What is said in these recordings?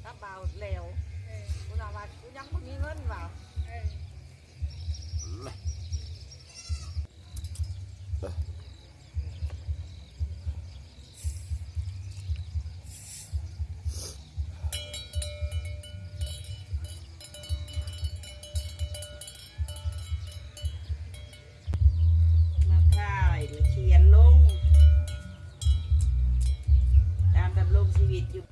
ກັບບ່າວແຫຼວ ເອີ ກູລະວ່າ ກູຍັງບໍ່ມີເງິນວ່າ ເອີ ມາຖ່າຍ ມາຂຽນລົງ ການດຳລົງຊີວິດຢູ່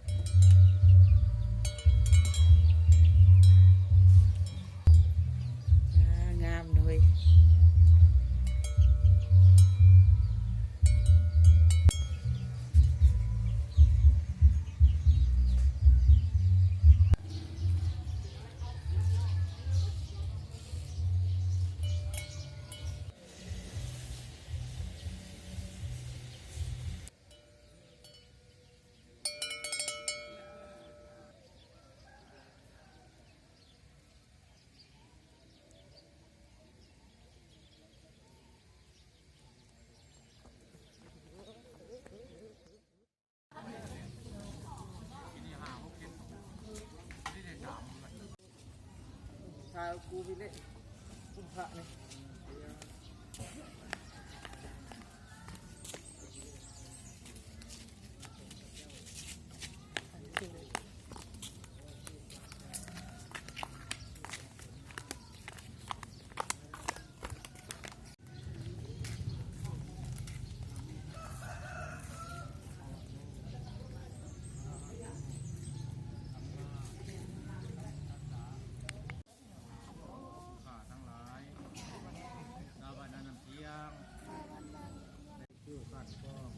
ອ່າ ງາມເລີຍ. ຖ້າກູນີ້ແຫຼະ ກຸມພະນີ້. ຂ້າທັງຫຼາຍ ຊາວບ້ານນານ້ຳທຽງ ຄິວຂັດຄອງ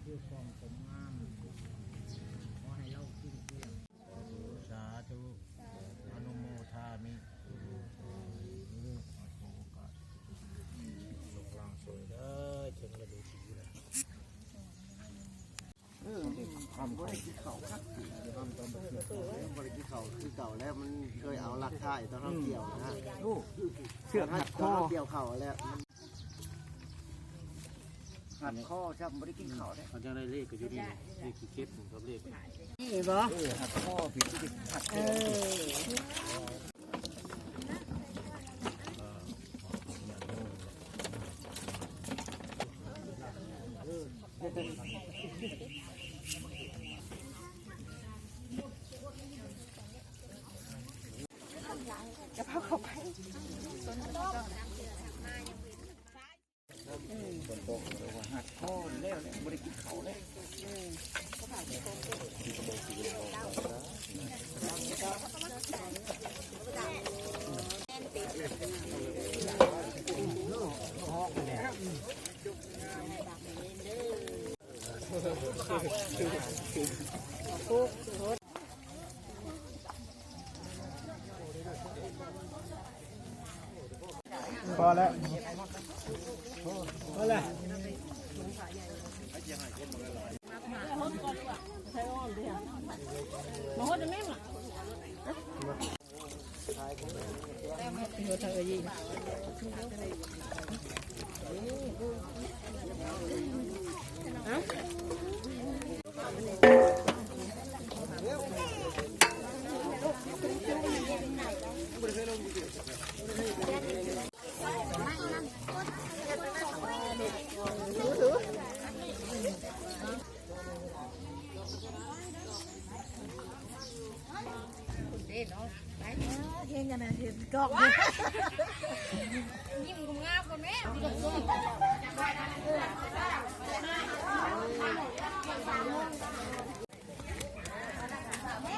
ຄິວຄອງສົມງາມ ຂໍໃຫ້ລາວກິນກ້ຽງ. ສາທຸ ອະນຸໂມທາມິ ລູກຫຼານຊ່ວຍເດີ ເຖິງລະດູດີແລ້ວ. ເອີ ບໍ່ໄດ້ກິນເຂົ້າຄັກ ບໍ່ໄດ້ກິນເຂົ້າຄືເກົ່າແລ້ວ ມັນເຄີຍເອົາລັກທ້າຍຕອນເຮົາກ່ຽວນະ ໂອ້ ເຊືອກຮັດຄໍ ຕອນເຮົາກ່ຽວເຂົ້າແລ້ວ ຮັດຄໍຊ້ຳ ບໍ່ໄດ້ກິນເຂົ້າເດ້. ເຂົາຈັ່ງໄດ້ເລກກໍຢູ່ນີ້ ເລກຂີ້ເຂັບກັບເລກນີ້ບໍ? ເອີ ຮັດຄໍຜິດທີ່ຮັດຄໍ ເອີ. ຈະພາເຂົ້າໄປ ຝົນຕົກ ຮັດຄໍແລ້ວ ບໍ່ໄດ້ກິນເຂົ້າແລ້ວ. ພໍແລ້ວ ພໍແລ້ວ. ເຫັນອັນນັ້ນ ເຫັນກ້ອງ ຍິ້ມງາມໆ ກ່ອນແມ່. ແມ່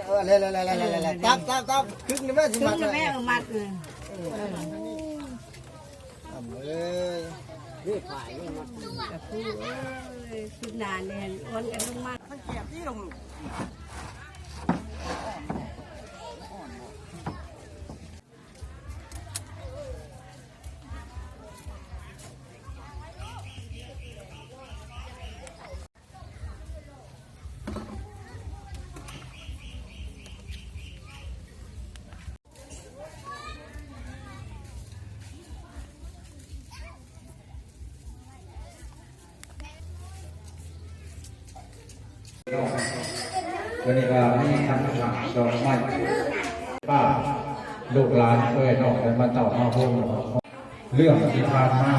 ເອີ ແລ້ວໆໆໆໆ ຕັບໆໆ ຄຶກນີ້ແມ່ຊິມັດ ຄຶກນີ້ແມ່ ເອີ ມັດ ເອີ ເອີ ເອີ ເອີ ນີ້ຝ້າຍນີ້ມັດ ກະຄື ເອີຍ ຄຶກໜ້າແໜ້ນ ອ່ອນກັນລົງມາ ມັນແຄບນີ້ລົງລູກ. ມື້ນີ້ກໍມີຄັນດອກໄມ້ ປ້າ ລູກຫຼານເອື້ອຍນ້ອງໄດ້ມາເຕົ້າມາໂຮມ ເລື່ອງທີ່ຜ່ານມາ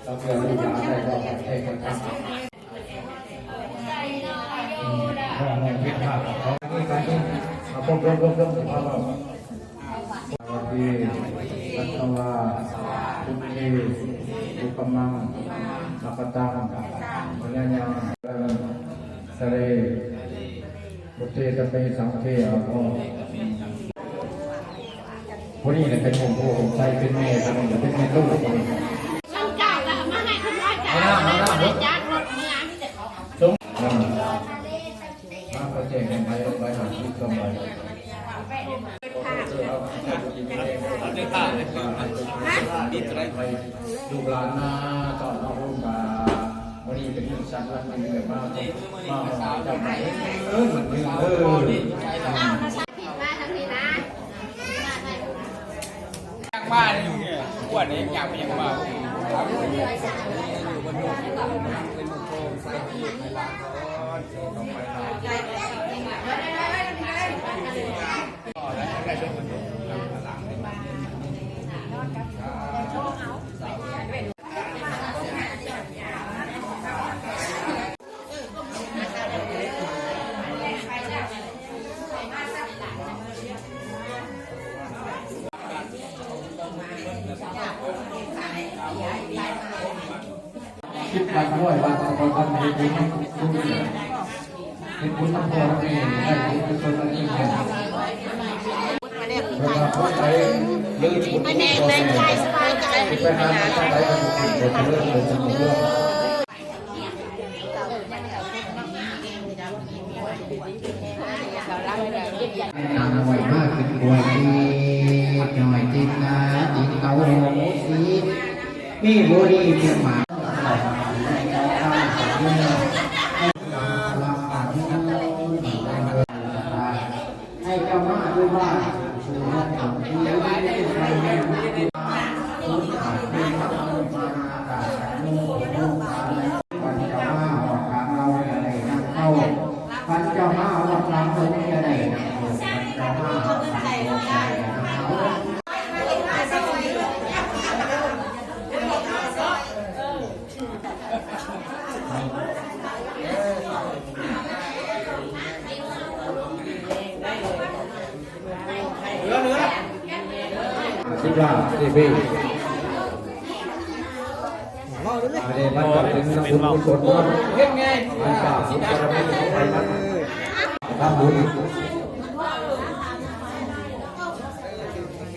ເຮົາເພື່ອລູກຫຼານໄດ້ບອກເອກະພາບ ອືມ ເລື່ອງທີ່ຜິດພາດ ຂໍໃຫ້ມີການ ອາ ພົບ ພົບ ພົບ ພົບ ສະພາບ ສະວັດດີ ສັດຕະວາ ພຸດເທ ອຸປະມັງ ອະປະຕັງ ພະຍາຍາມ ສະເລ ພຸດເທ ສະເມ ສັງເຄ ອາໂພ ຜູ້ນີ້ແຫຼະເປັນໂຮມໂພໂຮມໄຊ ເປັນແມ່ ເປັນແມ່ລູກ ຊ່ອງເກົ້າກໍເອົາມາໃຫ້ເພິ່ນຮ້ອຍເກົ້າ ເອົານະ ເອົານະ ໄດ້ຈັກລົດເມືອ ມາກໍແຈ້ງໃຫ້ໄປ ໄປຫາທີ່ສະບາຍ ລູກຫຼານມາຕ້ອນຮັບໂຮມກາ ມື້ນີ້ເປັນມື້ສຳຄັນ ເປັນມື້ມາ ມາຮອດເຈົ້າ ເອີ ເອີ ເອີ ມາທາງນີ້ນະ ຍ່າງມາຢູ່ນີ້ ກວນນີ້ຍ່າງໄປຍ່າງມາ ສິບວັນ ຮ້ອຍວັນ ກໍບໍ່ທັນເຮັດບຸນ ເຮັດບຸນນຳພໍ່ນຳແມ່ ໄດ້ບຸນກຸສົນອັນຍິ່ງໃຫຍ່ ເວລາຜູ້ໃດເລີຍບຸນ ໄປຫາທາງໃດກໍບໍ່ຂຶ້ນ ບໍ່ຈະເລີນ ບໍ່ຈະຮຸ່ງເຮືອງ. ນາງນ້ອຍມາຂຶ້ນກວ່ານີ້ ນ້ອຍຕິດໜ້າຕິດເຕົາ ມີບໍ່ດີເປັນໝາ ໃຫ້ເຈົ້າມາຢູ່ບ້ານ ຄັນເຈົ້າມາຮອດກາງເຮົາຈະໄດ້ນັ່ງເຂົ້າ ຄັນເຈົ້າມາຮອດກາງເຮົາຈະໄດ້ນັ່ງເຂົ້າ ຄັນເຈົ້າມາຮອດກາງເຮົາຈະໄດ້ນັ່ງເຂົ້າ. ສິບລ້ານ ເອ ບີ ອັນນີ້ມັນກໍເປັນບຸນກຸສົນເນາະ ເຮັດໄງ ມັນກໍບຸນບາລະມີຂອງໃຜມັນ ທຳບຸນ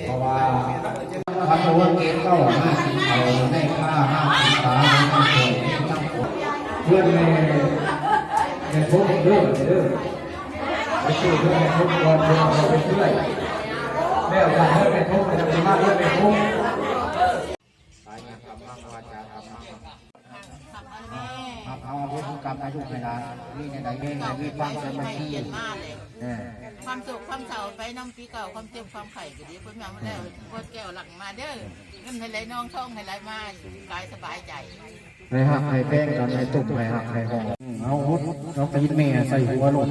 ເພາະວ່າ ຄັນບໍ່ວ່າເກດເກົ້າມາກິນເຂົ້າ ໄດ້ພາມາກິນປາ ມາກິນເຂົ້າ ເພື່ອນແມ່ ແມ່ພົກເດີ ເດີ ໄປຊື້ເພື່ອນແມ່ພົກກ່ອນ ເພື່ອເອົາໄປເລື້ອຍ ແລ້ວຈາກເຮືອນແມ່ພົກ ກໍຈະໄປມາເຮືອນແມ່ພົກ. ສາຍງານທຳມັງ ວາຈາທຳມັງ ຮັບເອົາອະໂຫສິກຳໃຫ້ລູກໃຫ້ຫຼານ ມີແນວໃດເຮັດໃຫ້ມີຄວາມສາມັກຄີ ເອີ ຄວາມໂສກຄວາມເສົ້າໄປນຳປີເກົ່າ ຄວາມເຈັບຄວາມໄຂ້ກໍດີ ເພິ່ນມາແລ້ວ ອືມ ກວດແກ້ວຫຼັງມາເດີ ເງິນໃຫ້ໄຫຼນອງ ທອງໃຫ້ໄຫຼມາ ກາຍສະບາຍໃຈ ໃຫ້ຮັກໃຫ້ແພງກັນ ໃຫ້ຕົບໃຫ້ຮັກໃຫ້ຫອມ ເຮົາອົດເອົາຕີນແມ່ໃສ່ຫົວໂລດ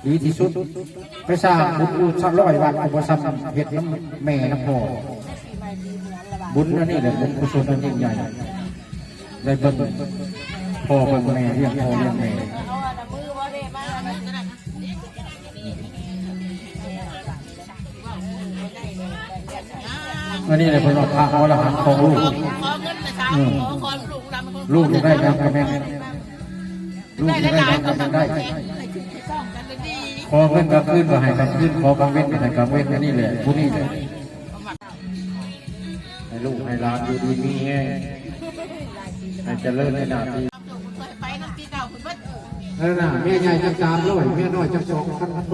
ດີທີ່ສຸດ ໄປສ້າງບຸນຢູ່ສັກຮ້ອຍວັດກໍບໍ່ຊ່ຳເຮັດນຳແມ່ນຳພໍ່. ບຸນອັນນີ້ແຫຼະ ບຸນກຸສົນອັນຍິ່ງໃຫຍ່ ໄດ້ເບິ່ງພໍ່ເບິ່ງແມ່ ລ້ຽງພໍ່ລ້ຽງແມ່. ອັນນີ້ແຫຼະເພິ່ນວ່າພະວະລະຫັນຂອງລູກ. ອືມ ລູກຢາກໄດ້ຫຍັງກະແມ່ນ ລູກຢາກໄດ້ຫຍັງກະແມ່ນໄດ້. ຂໍເງິນກາງຄືນກະໃຫ້ກາງຄືນ ຂໍກາງເວັນກະໃຫ້ກາງເວັນ. ອັນນີ້ແຫຼະ ຜູ້ນີ້ແຫຼະ ໃຫ້ລູກໃຫ້ຫຼານຢູ່ດີມີແຮງ ໃຫ້ຈະເລີນໃນໜ້າທີ່. ເອີນະ ເມຍໃຫຍ່ຈັກສາມຮ້ອຍ ເມຍນ້ອຍຈັກສອງພັນໂທ.